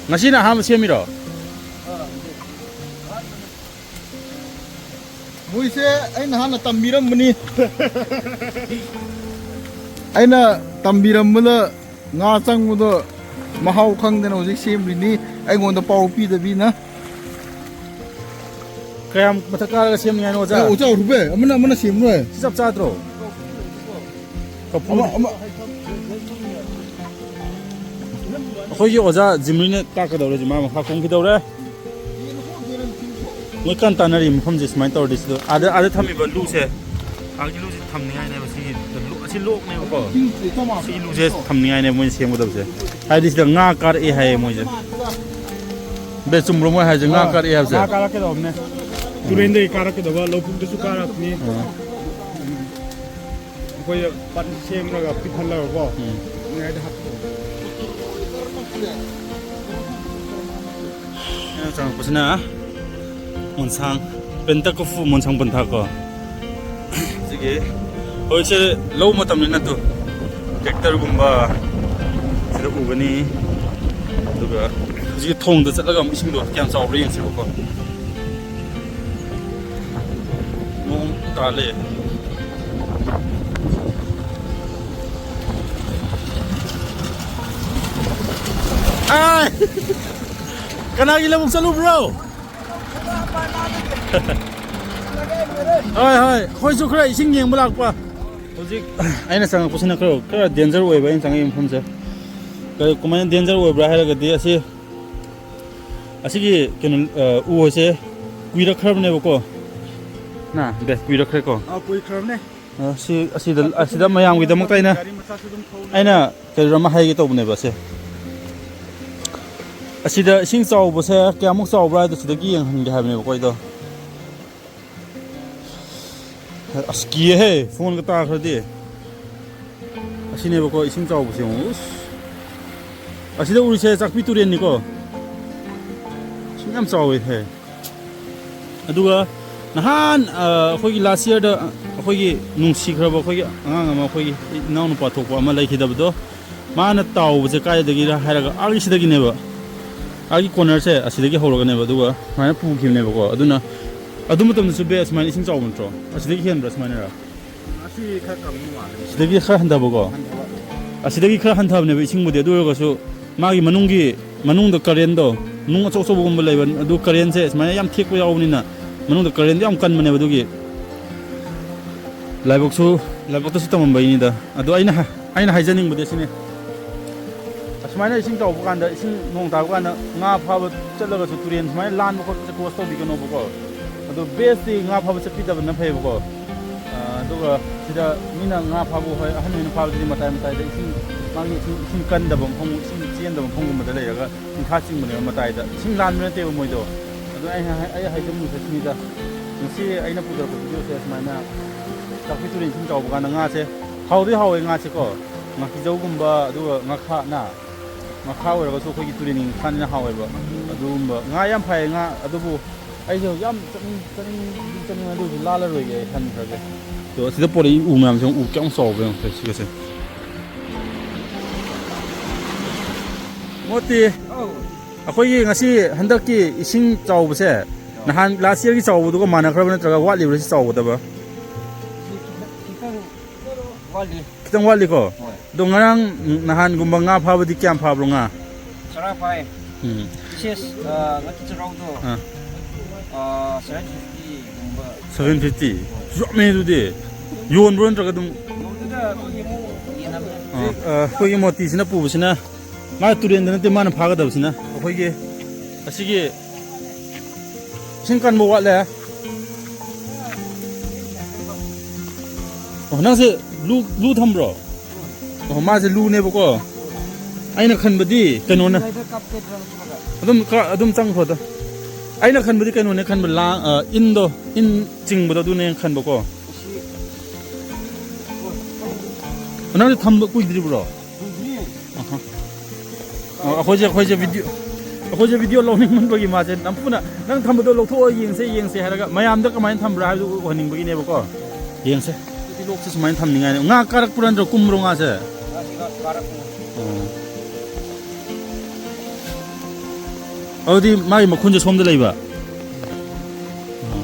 ꯉꯁꯤꯅ ꯑꯍꯥꯟꯕ ꯁꯦꯝꯃꯤꯔꯣ? ꯃꯣꯏꯁꯦ ꯑꯩꯅ ꯍꯥꯟꯅ ꯇꯝꯕꯤꯔꯝꯕꯅꯤ꯫ ꯑꯩꯅ ꯇꯝꯕꯤꯔꯝꯕꯗ ꯉꯥ ꯆꯪꯕꯗꯣ ꯃꯍꯥꯎ ꯈꯪꯗꯅ ꯍꯧꯖꯤꯛ ꯁꯦꯝꯂꯤꯅꯤ꯫ ꯑꯩꯉꯣꯟꯗ ꯄꯥꯎ ꯄꯤꯗꯕꯤꯅ꯫ ꯀꯌꯥꯝ ꯃꯊꯛ ꯀꯥꯔꯒ ꯁꯦꯝꯅꯤꯡꯉꯥꯏꯅꯣ, ꯑꯣꯖꯥ? ꯑꯦ, ꯑꯣꯖꯥ ꯎꯔꯨꯕꯦ, ꯑꯃꯅ, ꯑꯃꯅ ꯁꯦꯝꯂꯣꯏ꯫ ꯁꯤ ꯆꯞ ꯆꯥꯗ꯭ꯔꯣ? ꯀꯐꯨ-, ꯑꯃ, ꯑꯃ꯫ ꯑꯩꯈꯣꯏꯒꯤ ꯑꯣꯖꯥ ꯖꯤꯝꯔꯤꯅ ꯇꯥꯛꯀꯗꯧꯔꯦ, ꯃꯥ ꯃꯈꯥ ꯀꯨꯝꯈꯤꯗꯧꯔꯦ꯫ ꯃꯣꯏ ꯀꯟꯅ ꯇꯥꯟꯅꯔꯤ ꯃꯐꯝꯁꯦ ꯁꯨꯃꯥꯏꯅ ꯇꯧꯔꯗꯤ, ꯁꯤꯗ ꯑꯥꯗ, ꯑꯥꯗ ꯊꯝꯃꯤꯕ ꯂꯨꯁꯦ, ꯑꯥꯒꯤ ꯂꯨꯁꯦ ꯊꯝꯅꯤꯡꯉꯥꯏꯅꯦꯕ꯫ ꯁꯤꯒꯤ ꯂꯨ-, ꯑꯁꯤ ꯂꯣꯛꯅꯦꯕꯀꯣ꯫ ꯁꯤꯒꯤ ꯂꯨꯁꯦ ꯊꯝꯅꯤꯡꯉꯥꯏꯅꯦꯕ ꯃꯣꯏꯅ ꯁꯦꯝꯒꯗꯕꯁꯦ꯫ ꯍꯥꯏꯗꯤ ꯁꯤꯗ ꯉꯥ ꯀꯥꯔꯛꯑꯦ ꯍꯥꯏꯌꯦ ꯃꯣꯏꯁꯦ꯫ ꯕꯦ, ꯆꯨꯝꯕ꯭ꯔꯣ ꯃꯣꯏ ꯍꯥꯏꯁꯦ? ꯉꯥ ꯑꯥ, ꯀꯥꯔꯛꯑꯦ ꯍꯥꯏꯕꯁꯦ? ꯉꯥ ꯀꯥꯔꯛꯀꯗꯧꯕꯅꯦ꯫ ꯇꯨꯔꯦꯟꯗꯒꯤ ꯀꯥꯔꯛꯀꯗꯧꯕ, ꯂꯧꯕꯨꯛꯇꯁꯨ ꯀꯥꯔꯛꯄꯅꯤ꯫ ꯑꯥ꯫ ꯑꯩꯈꯣꯏ ꯄꯠ ꯁꯦꯝꯂꯒ ꯄꯤꯛꯍꯜꯂꯒꯀꯣ꯫ ꯎꯝ꯫ ꯃꯌꯥꯏꯗ ꯍꯥꯞꯀꯗꯧꯕ꯫ ꯑꯩꯅ ꯆꯪꯉꯛꯄꯁꯤꯅ ꯃꯣꯟꯁꯥꯡ, ꯄꯦꯟꯇꯀꯨꯐꯨ ꯃꯣꯟꯁꯥꯡ ꯄꯟꯊꯥ ꯀꯣ꯫ ꯁꯤꯒꯤ ꯍꯧꯖꯤꯛꯁꯦ ꯂꯧ ꯃꯇꯝꯅꯤꯅ ꯇꯨ ꯇ꯭ꯔꯦꯛꯇꯔꯒꯨꯝꯕ ꯁꯤꯗ ꯎꯒꯅꯤ꯫ ꯑꯗꯨꯒ ꯍꯧꯖꯤꯛ ꯊꯣꯡꯗ ꯆꯠꯂꯒ ꯑꯃꯨꯛ ꯏꯁꯤꯡꯗꯣ ꯀꯌꯥꯝ ꯆꯥꯎꯕ꯭ꯔꯥ ꯌꯦꯡꯁꯦꯕꯀꯣ꯫ ꯅꯣꯡ ꯇꯥ ꯂꯩ꯫ ꯑꯥꯏ! ꯀꯅꯥꯒꯤ ꯂꯧꯕꯨꯛ ꯆꯠꯂꯨꯕ꯭ꯔꯣ? ꯍꯣꯏ, ꯍꯣꯏ, ꯑꯩꯈꯣꯏꯁꯨ ꯈꯔ ꯏꯁꯤꯡ ꯌꯦꯡꯕ ꯂꯥꯛꯄ꯫ ꯍꯧꯖꯤꯛ ꯑꯩꯅ ꯆꯪꯉꯛꯄꯁꯤꯅ ꯈꯔ ꯈꯔ ꯗꯦꯟꯖꯔ ꯑꯣꯏꯕ, ꯑꯩꯅ ꯆꯪꯉꯛꯏ ꯃꯐꯝꯁꯦ꯫ ꯀꯔꯤ, ꯀꯃꯥꯏꯅ ꯗꯦꯟꯖꯔ ꯑꯣꯏꯕ꯭ꯔꯥ ꯍꯥꯏꯔꯒꯗꯤ, ꯑꯁꯤ, ꯑꯁꯤꯒꯤ ꯀꯩꯅꯣ, ꯑ, ꯎ ꯑꯁꯦ ꯀꯨꯏꯔꯛꯈ꯭ꯔꯕꯅꯦꯕꯀꯣ꯫ ꯅ, ꯗꯦ, ꯀꯨꯏꯔꯛꯈ꯭ꯔꯦꯀꯣ꯫ ꯑꯥ, ꯀꯨꯏꯈ꯭ꯔꯕꯅꯦ꯫ ꯑ, ꯁꯤ, ꯑꯁꯤꯗ, ꯑꯁꯤꯗ ꯃꯌꯥꯝꯒꯤꯗꯃꯛꯇ ꯑꯩꯅ, ꯒꯥꯔꯤ ꯃꯆꯥꯁꯨ ꯑꯗꯨꯝ ꯊꯧꯅ꯫ ꯑꯩꯅ ꯀꯩꯅꯣ ꯑꯃ ꯍꯥꯏꯒꯦ ꯇꯧꯕꯅꯦꯕ ꯑꯁꯦ꯫ ꯑꯁꯤꯗ ꯏꯁꯤꯡ ꯆꯥꯎꯕꯁꯦ ꯀꯌꯥꯃꯨꯛ ꯆꯥꯎꯕ꯭ꯔꯥ ꯍꯥꯏꯗꯣ ꯁꯤꯗꯒꯤ ꯌꯦꯡꯍꯟꯒꯦ ꯍꯥꯏꯕꯅꯦꯕꯀꯣ ꯑꯩꯗꯣ꯫ ꯑꯁ, ꯀꯤꯌꯦꯍꯦ, ꯐꯣꯟꯒ ꯇꯥꯈ꯭ꯔꯗꯤ꯫ ꯑꯁꯤꯅꯦꯕꯀꯣ ꯏꯁꯤꯡ ꯆꯥꯎꯕꯁꯦ, ꯌꯦꯡꯉꯣ꯫ ꯎꯁ꯫ ꯑꯁꯤꯗ ꯎꯔꯤꯁꯦ ꯆꯥꯛꯄꯤ ꯇꯨꯔꯦꯜꯅꯤꯀꯣ꯫ ꯏꯁꯤꯡ ꯌꯥꯝ ꯆꯥꯎꯋꯦꯍꯦ꯫ ꯑꯗꯨꯒ ꯅꯍꯥꯟ, ꯑ, ꯑꯩꯈꯣꯏꯒꯤ ꯂꯥꯁ ꯌꯔꯗ ꯑꯩꯈꯣꯏꯒꯤ ꯅꯨꯡꯁꯤꯈ꯭ꯔꯕ ꯑꯩꯈꯣꯏꯒꯤ ꯑꯉꯥꯡ ꯑꯃ, ꯑꯩꯈꯣꯏꯒꯤ ꯏꯅꯥꯎꯅꯨꯄꯥ ꯊꯣꯛꯄ ꯑꯃ ꯂꯩꯈꯤꯗꯕꯗꯣ, ꯃꯥꯅ ꯇꯥꯎꯕꯁꯦ ꯀꯥꯏꯗꯒꯤꯔ ꯍꯥꯏꯔꯒ, ꯑꯥꯒꯤ ꯁꯤꯗꯒꯤꯅꯦꯕ, ꯑꯥꯒꯤ ꯀꯣꯔꯅꯔꯁꯦ ꯑꯁꯤꯗꯒꯤ ꯍꯧꯔꯒꯅꯦꯕ, ꯑꯗꯨꯒ ꯁꯨꯃꯥꯏꯅ ꯄꯨꯈꯤꯕꯅꯦꯕꯀꯣ꯫ ꯑꯗꯨꯅ ꯑꯗꯨ ꯃꯇꯝꯗꯁꯨ ꯕꯦ ꯑꯁꯨꯃꯥꯏꯅ ꯏꯁꯤꯡ ꯆꯥꯎꯕ ꯅꯠꯇ꯭ꯔꯣ? ꯑꯁꯤꯗꯒꯤ ꯍꯦꯟꯕ꯭ꯔꯥ ꯁꯨꯃꯥꯏꯅꯔ? ꯑꯁꯤ ꯈꯔ ꯀꯪꯕ ꯃꯥꯜꯂꯦ꯫ ꯁꯤꯗꯒꯤ ꯈꯔ ꯍꯟꯊꯕꯀꯣ? ꯍꯟꯊꯕ꯫ ꯑꯁꯤꯗꯒꯤ ꯈꯔ ꯍꯟꯊꯕꯅꯦꯕ ꯏꯁꯤꯡꯕꯨꯗꯤ, ꯑꯗꯨ ꯑꯣꯏꯔꯒꯁꯨ ꯃꯥꯒꯤ ꯃꯅꯨꯡꯒꯤ, ꯃꯅꯨꯡꯗ ꯀꯔꯦꯟꯗꯣ, ꯅꯨꯡ ꯑꯆꯧ ꯑꯆꯧꯕꯒꯨꯝꯕ ꯂꯩꯕ, ꯑꯗꯨ ꯀꯔꯦꯟꯁꯦ ꯁꯨꯃꯥꯏꯅ ꯌꯥꯝ ꯊꯦꯛꯄ ꯌꯥꯎꯕꯅꯤꯅ, ꯃꯅꯨꯡꯗ ꯀꯔꯦꯟꯗꯣ ꯌꯥꯝ ꯀꯟꯕꯅꯦꯕ, ꯑꯗꯨꯒꯤ ꯂꯥꯏꯕꯛꯁꯨ, ꯂꯥꯏꯕꯛꯇꯁꯨ ꯇꯝꯃꯝꯕꯩꯅꯤꯗ꯫ ꯑꯗꯣ ꯑꯩꯅ ꯍꯥ-, ꯑꯩꯅ ꯍꯥꯏꯖꯅꯤꯡꯕꯗꯤ ꯑꯁꯤꯅꯤ, ꯑꯁꯨꯃꯥꯏꯅ ꯏꯁꯤꯡ ꯆꯥꯎꯕ ꯀꯥꯟꯗ, ꯏꯁꯤꯡ ꯅꯣꯡ ꯇꯥꯕ ꯀꯥꯟꯗ ꯉꯥ ꯐꯥꯕ ꯆꯠꯂꯒꯁꯨ ꯇꯨꯔꯦꯟ ꯁꯨꯃꯥꯏꯅ ꯂꯥꯟꯕ ꯈꯣꯠꯄꯁꯦ ꯀ꯭ꯔꯣꯁ ꯇꯧꯕꯤꯒꯅꯣꯕꯀꯣ꯫ ꯑꯗꯣ ꯕꯦꯁꯇꯤ ꯉꯥ ꯐꯥꯕ ꯆꯠꯄꯤꯗꯕꯅ ꯐꯩꯌꯦꯕꯀꯣ꯫ ꯑ, ꯑꯗꯨꯒ ꯁꯤꯗ ꯃꯤꯅ ꯉꯥ ꯐꯥꯕ, ꯍꯣꯏ, ꯑꯍꯟ ꯍꯣꯏꯅ ꯐꯥꯕꯗꯨꯗꯤ ꯃꯇꯥꯏ ꯃꯇꯥꯏꯗ ꯏꯁꯤꯡ, ꯃꯥꯒꯤ ꯏꯁꯤꯡ, ꯏꯁꯤꯡ ꯀꯟꯗꯕ ꯃꯐꯝ, ꯏꯁꯤꯡ ꯆꯦꯟꯗꯕ ꯃꯐꯝꯒꯨꯝꯕꯗ ꯂꯩꯔꯒ ꯏꯟꯈꯥ ꯆꯤꯡꯕꯅꯦꯕ ꯃꯇꯥꯏꯗ꯫ ꯏꯁꯤꯡ ꯂꯥꯟꯕ ꯅꯠꯇꯦꯕ ꯃꯣꯏꯗꯣ꯫ ꯑꯗꯣ ꯑꯩ ꯍꯥꯏ-, ꯑꯩ ꯍꯥꯏꯖꯅꯤꯡꯉꯤꯁꯦ ꯁꯤꯅꯤꯗ, ꯉꯁꯤ ꯑꯩꯅ ꯄꯨꯖꯔꯛꯄ ꯚꯤꯗꯤꯑꯣꯁꯦ ꯁꯨꯃꯥꯏꯅ ꯆꯥꯛꯄꯤ ꯇꯨꯔꯦꯟ ꯏꯁꯤꯡ ꯆꯥꯎꯕ ꯀꯥꯟꯗ ꯉꯥꯁꯦ ꯍꯥꯎꯗꯤ ꯍꯥꯎꯋꯦ ꯉꯥꯁꯦꯀꯣ, ꯉꯥꯀꯤꯖꯧꯒꯨꯝꯕ, ꯑꯗꯨꯒ ꯉꯥꯈꯥ ꯅ, ꯉꯥꯈꯥ ꯑꯣꯏꯔꯒꯁꯨ ꯑꯩꯈꯣꯏꯒꯤ ꯇꯨꯔꯦꯟꯒꯤ ꯉꯥꯈꯥꯅꯤꯅ ꯍꯥꯎꯋꯦꯕ꯫ ꯑꯗꯨꯒꯨꯝꯕ ꯉꯥ ꯌꯥꯝ ꯐꯩ ꯉꯥ, ꯑꯗꯨꯕꯨ ꯑꯩꯁꯨ ꯌꯥꯝ ꯆꯠꯅꯤꯡ-, ꯆꯠꯅꯤꯡ-, ꯆꯠꯅꯤꯡꯉꯦ, ꯑꯗꯨ ꯑꯣꯏꯔꯁꯨ ꯂꯥꯜꯂꯔꯣꯏꯒꯦ, ꯑꯩ ꯍꯟꯈ꯭ꯔꯒꯦ꯫ ꯑꯗꯣ ꯑꯁꯤꯗ ꯄꯣꯔꯛꯏ ꯎ ꯃꯌꯥꯝꯁꯦ, ꯎ ꯀꯌꯥꯝ ꯆꯥꯎꯕ ꯌꯦꯡꯉꯣ ꯁꯤꯒꯁꯦ꯫ ꯃꯣꯠꯇꯤ ꯑꯩꯈꯣꯏꯒꯤ ꯉꯁꯤ ꯍꯟꯗꯛꯀꯤ ꯏꯁꯤꯡ ꯆꯥꯎꯕꯁꯦ, ꯅꯍꯥꯟ ꯂꯥꯁ ꯌꯔꯒꯤ ꯆꯥꯎꯕꯗꯨꯒ ꯃꯥꯟꯅꯈ꯭ꯔꯕ ꯅꯠꯇ꯭ꯔꯒ ꯋꯥꯠꯂꯤꯕ꯭ꯔꯥ ꯁꯤ ꯆꯥꯎꯒꯗꯕ? ꯈꯤꯇꯪ ꯋꯥꯠꯂꯤ꯫ ꯈꯤꯇꯪ ꯋꯥꯠꯂꯤꯀꯣ? ꯍꯣꯏ꯫ ꯑꯗꯣ ꯉꯔꯥꯡ ꯅꯍꯥꯟꯒꯨꯝꯕ ꯉꯥ ꯐꯥꯕꯗꯤ ꯀꯌꯥꯝ ꯐꯥꯕ꯭ꯔꯣ ꯉꯥ? ꯆꯔꯥ ꯐꯥꯏ꯫ ꯎꯝ꯫ ꯕꯤꯁꯦꯁ, ꯑ, ꯉꯥꯀꯤ ꯆꯔꯥꯎꯗꯣ, ꯑꯥ꯫ ꯑ, seven fifty ꯒꯨꯝꯕ꯫ Seven fifty? ꯌꯥꯝꯃꯦ ꯑꯗꯨꯗꯤ꯫ ꯌꯣꯟꯕ꯭ꯔꯣ ꯅꯠꯇ꯭ꯔꯒ ꯑꯗꯨꯝ? ꯑ, ꯑ, ꯑꯩꯈꯣꯏꯒꯤ ꯃꯣꯇꯤꯁꯤꯅ ꯄꯨꯕꯁꯤꯅ, ꯃꯥ ꯇꯨꯔꯦꯟꯗ ꯅꯠꯇꯦ, ꯃꯥꯅ ꯐꯥꯒꯗꯕꯁꯤꯅ ꯑꯩꯈꯣꯏꯒꯤ ꯑꯁꯤꯒꯤ ꯏꯁꯤꯡ ꯀꯟꯕ ꯋꯥꯠꯂꯦ꯫ ꯑꯣ, ꯅꯪꯁꯦ ꯂꯨ, ꯂꯨ ꯊꯝꯕ꯭ꯔꯣ? ꯑꯣ, ꯃꯥꯁꯦ ꯂꯨꯅꯦꯕꯀꯣ꯫ ꯑꯩꯅ ꯈꯟꯕꯗꯤ ꯀꯩꯅꯣꯅ ꯑꯗꯨꯝ ꯈꯔ ꯑꯗꯨꯝ ꯆꯪꯈ꯭ꯔꯣꯗ꯫ ꯑꯩꯅ ꯈꯟꯕꯗꯤ ꯀꯩꯅꯣꯅꯦ ꯈꯟꯕ, ꯂꯥꯡ, ꯑ, ꯏꯟꯗꯣ, ꯏꯟ ꯆꯤꯡꯕꯗꯣ ꯑꯗꯨꯅꯦ ꯈꯟꯕꯀꯣ꯫ ꯅꯪꯁꯦ ꯊꯝꯕ ꯀꯨꯏꯗ꯭ꯔꯤꯕ꯭ꯔꯣ? ꯑꯍ꯫ ꯑꯣ, ꯑꯩꯈꯣꯏꯁꯦ, ꯑꯩꯈꯣꯏꯁꯦ ꯚꯤꯗꯤꯑꯣ, ꯑꯩꯈꯣꯏꯁꯦ ꯚꯤꯗꯤꯑꯣ ꯂꯧꯅꯤꯡꯃꯟꯕꯒꯤ ꯃꯥꯁꯦ ꯅꯝꯐꯨꯅ, "ꯅꯪ ꯊꯝꯕꯗꯣ ꯂꯧꯊꯣꯛꯑꯣ, ꯌꯦꯡꯁꯦ, ꯌꯦꯡꯁꯦ" ꯍꯥꯏꯔꯒ ꯃꯌꯥꯝꯗ ꯀꯃꯥꯏꯅ ꯊꯝꯕ꯭ꯔꯥ ꯍꯥꯏꯕꯗꯨ ꯎꯍꯟꯅꯤꯡꯕꯒꯤꯅꯦꯕꯀꯣ꯫ ꯌꯦꯡꯁꯦ꯫ ꯑꯗꯨꯗꯤ ꯂꯣꯛꯁꯦ ꯁꯨꯃꯥꯏꯅ ꯊꯝꯅꯤꯡꯉꯥꯏꯅꯦ꯫ ꯉꯥ ꯀꯥꯔꯛꯄ꯭ꯔꯥ ꯅꯠꯇ꯭ꯔꯒ ꯀꯨꯝꯕ꯭ꯔꯣ ꯉꯥꯁꯦ? ꯉꯥꯁꯤ ꯉꯥ ꯀꯥꯔꯛꯄꯅꯦ꯫ ꯑꯣ꯫ ꯑꯗꯨꯗꯤ ꯃꯥꯒꯤ ꯃꯈꯨꯟꯁꯦ ꯁꯣꯝꯗ ꯂꯩꯕ? ꯑꯣ꯫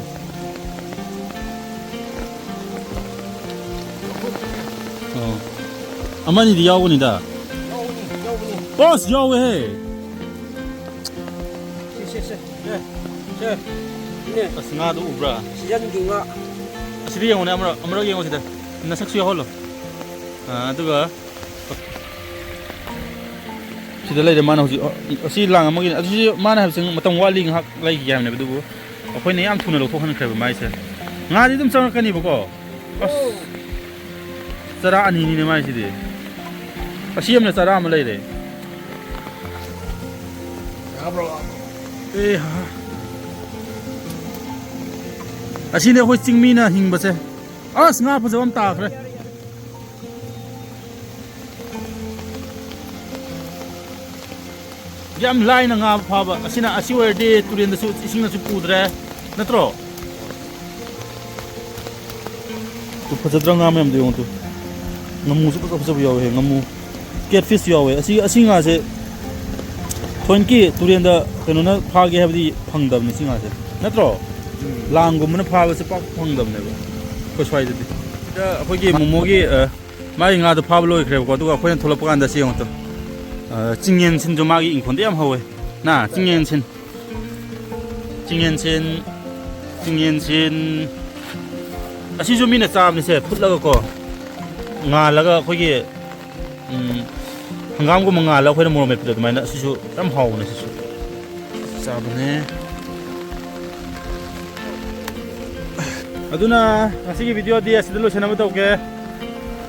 ꯑꯣ꯫ ꯑꯃꯅꯤꯗꯤ ꯌꯥꯎꯒꯅꯤꯗ꯫ ꯌꯥꯎꯕꯅꯤ, ꯌꯥꯎꯕꯅꯤ꯫ ꯑꯁ, ꯌꯥꯎꯋꯦꯍꯦ꯫ ꯁꯦ, ꯁꯦ, ꯁꯦ꯫ ꯁꯦ, ꯁꯦ꯫ ꯁꯤꯅꯦ꯫ ꯑꯁ, ꯉꯥꯗꯣ ꯎꯕ꯭ꯔꯥ? ꯁꯤꯖꯟꯒꯤ ꯉꯥ꯫ ꯑꯁꯤꯗ ꯌꯦꯡꯉꯨꯅꯦ, ꯑꯃꯔꯛ, ꯑꯃꯔꯛ ꯌꯦꯡꯉꯣ ꯁꯤꯗ꯫ ꯅꯁꯛꯁꯨ ꯌꯥꯎꯍꯜꯂꯣ꯫ ꯑꯥ, ꯑꯗꯨꯒ ꯁꯤꯗ ꯂꯩꯔꯦ ꯃꯥꯅ ꯍꯧꯖꯤꯛ, ꯑ, ꯑꯁꯤ ꯂꯥꯡ ꯑꯃꯒꯤꯅꯤ꯫ ꯑꯗꯨꯁꯨ ꯃꯥꯅ ꯍꯥꯏꯕꯁꯤ ꯃꯇꯝ ꯋꯥꯠꯂꯤ, ꯉꯥꯏꯍꯥꯛ ꯂꯩꯈꯤꯒꯦ ꯍꯥꯏꯕꯅꯦꯕ, ꯑꯗꯨꯕꯨ ꯑꯩꯈꯣꯏꯅ ꯌꯥꯝ ꯊꯨꯅ ꯂꯧꯊꯣꯛꯍꯟꯈ꯭ꯔꯦꯕ ꯃꯥꯏꯁꯦ꯫ ꯉꯥꯗꯤ ꯑꯗꯨꯝ ꯆꯪꯉꯛꯀꯅꯤꯕꯀꯣ꯫ ꯑꯁ, ꯆꯔꯥ ꯑꯅꯤꯅꯤꯅꯦ ꯃꯥꯏꯁꯤꯗꯤ꯫ ꯑꯁꯤ ꯑꯃꯅ ꯆꯔꯥ ꯑꯃ ꯂꯩꯔꯦ꯫ ꯑꯦ ꯍꯥ꯫ ꯑꯁꯤꯅꯦ ꯑꯩꯈꯣꯏ ꯆꯤꯡꯃꯤꯅ ꯍꯤꯡꯕꯁꯦ꯫ ꯑꯁ, ꯉꯥ ꯐꯖꯕ ꯑꯃ ꯇꯥꯈ꯭ꯔꯦ꯫ ꯌꯥꯝ ꯂꯥꯏꯅ ꯉꯥ ꯐꯥꯕ꯫ ꯑꯁꯤꯅ, ꯑꯁꯤ ꯑꯣꯏꯔꯗꯤ ꯇꯨꯔꯦꯟꯗꯁꯨ, ꯏꯁꯤꯡꯅꯁꯨ ꯄꯨꯗ꯭ꯔꯦ, ꯅꯠꯇ꯭ꯔꯣ? ꯇꯨ, ꯐꯖꯗ꯭ꯔꯥ ꯉꯥ ꯃꯌꯥꯝꯗꯣ ꯌꯦꯡꯉꯣ ꯇꯨ꯫ ꯉꯥꯃꯨꯁꯨ ꯐꯖ ꯐꯖꯕ ꯌꯥꯎꯋꯦ, ꯉꯥꯃꯨ꯫ ꯀꯦꯠꯐꯤꯁ ꯌꯥꯎꯋꯦ꯫ ꯑꯁꯤ, ꯑꯁꯤ ꯉꯥꯁꯦ ꯊꯑꯣꯏꯀꯤ ꯇꯨꯔꯦꯟꯗ ꯀꯩꯅꯣꯅ ꯐꯥꯒꯦ ꯍꯥꯏꯕꯗꯤ ꯐꯪꯗꯕꯅꯤ ꯁꯤ ꯉꯥꯁꯦ, ꯅꯠꯇ꯭ꯔꯣ? ꯎꯝ꯫ ꯂꯥꯡꯒꯨꯝꯕꯅ ꯐꯥꯕꯁꯦ ꯄꯥꯛ ꯐꯪꯗꯕꯅꯦꯕ ꯑꯩꯈꯣꯏ ꯁ꯭ꯋꯥꯏꯗꯗꯤ꯫ ꯁꯤꯗ ꯑꯩꯈꯣꯏꯒꯤ ꯃꯣꯃꯣꯒꯤ, ꯑ, ꯃꯥꯒꯤ ꯉꯥꯗꯣ ꯐꯥꯕ ꯂꯣꯏꯈ꯭ꯔꯦꯕꯀꯣ, ꯑꯗꯨꯒ ꯑꯩꯈꯣꯏꯅ ꯊꯣꯛꯂꯛꯄ ꯀꯥꯟꯗ ꯁꯤ ꯌꯦꯡꯉꯣ ꯇꯨ꯫ ꯑ, ꯆꯤꯡꯌꯦꯟ ꯁꯤꯟꯁꯨ ꯃꯥꯒꯤ ꯏꯪꯈꯣꯜꯗ ꯌꯥꯝ ꯍꯧꯋꯦ꯫ ꯅ, ꯆꯤꯡꯌꯦꯟ ꯁꯤꯟ꯫ ꯆꯤꯡꯌꯦꯟ ꯁꯤꯟ, ꯆꯤꯡꯌꯦꯟ ꯁꯤꯟ꯫ ꯑꯁꯤꯁꯨ ꯃꯤꯅ ꯆꯥꯕꯅꯤꯁꯦ, ꯐꯨꯠꯂꯒꯀꯣ, ꯉꯥꯜꯂꯒ ꯑꯩꯈꯣꯏꯒꯤ, ꯎꯝ, ꯍꯪꯒꯥꯝꯒꯨꯝꯕ ꯉꯥꯜꯂꯒ ꯑꯩꯈꯣꯏꯅ ꯃꯣꯔꯣꯛ ꯃꯦꯠꯄꯗꯣ ꯑꯗꯨꯃꯥꯏꯅ꯫ ꯑꯁꯤꯁꯨ ꯌꯥꯝ ꯍꯥꯎꯕꯅꯦ, ꯑꯁꯤꯁꯨ ꯆꯥꯕꯅꯦ꯫ ꯑꯗꯨꯅ ꯉꯁꯤꯒꯤ video ꯗꯤ ꯑꯁꯤꯗ ꯂꯣꯏꯁꯤꯟꯅꯕ ꯇꯧꯒꯦ꯫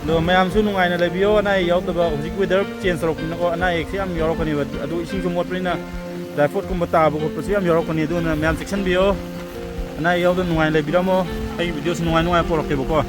ꯑꯗꯣ ꯃꯌꯥꯝꯁꯨ ꯅꯨꯡꯉꯥꯏꯅ ꯂꯩꯕꯤꯌꯣ, ꯑꯅꯥ ꯑꯌꯦꯛ ꯌꯥꯎꯗꯕ꯫ ꯍꯧꯖꯤꯛ weather change ꯇꯧꯔꯛꯄꯅꯤꯅꯀꯣ, ꯑꯅꯥ ꯑꯌꯦꯛꯁꯦ ꯌꯥꯝ ꯌꯥꯎꯔꯛꯀꯅꯦꯕ꯫ ꯑꯗꯨ ꯏꯁꯤꯡꯁꯨ ꯃꯣꯠꯄꯅꯤꯅ typhoid ꯀꯨꯝꯕ ꯇꯥꯕ ꯈꯣꯠꯄꯁꯨ ꯌꯥꯝ ꯌꯥꯎꯔꯛꯀꯅꯤ꯫ ꯑꯗꯨꯅ ꯃꯌꯥꯝ ꯆꯦꯛꯁꯤꯟꯕꯤꯌꯣ, ꯑꯅꯥ ꯑꯌꯦꯛ ꯌꯥꯎꯗꯅ ꯅꯨꯡꯉꯥꯏꯅ ꯂꯩꯕꯤꯔꯝꯃꯣ꯫ ꯑꯩꯒꯤ video ꯁꯨ ꯅꯨꯡꯉꯥꯏ ꯅꯨꯡꯉꯥꯏ ꯄꯨꯔꯛꯀꯦꯕꯀꯣ꯫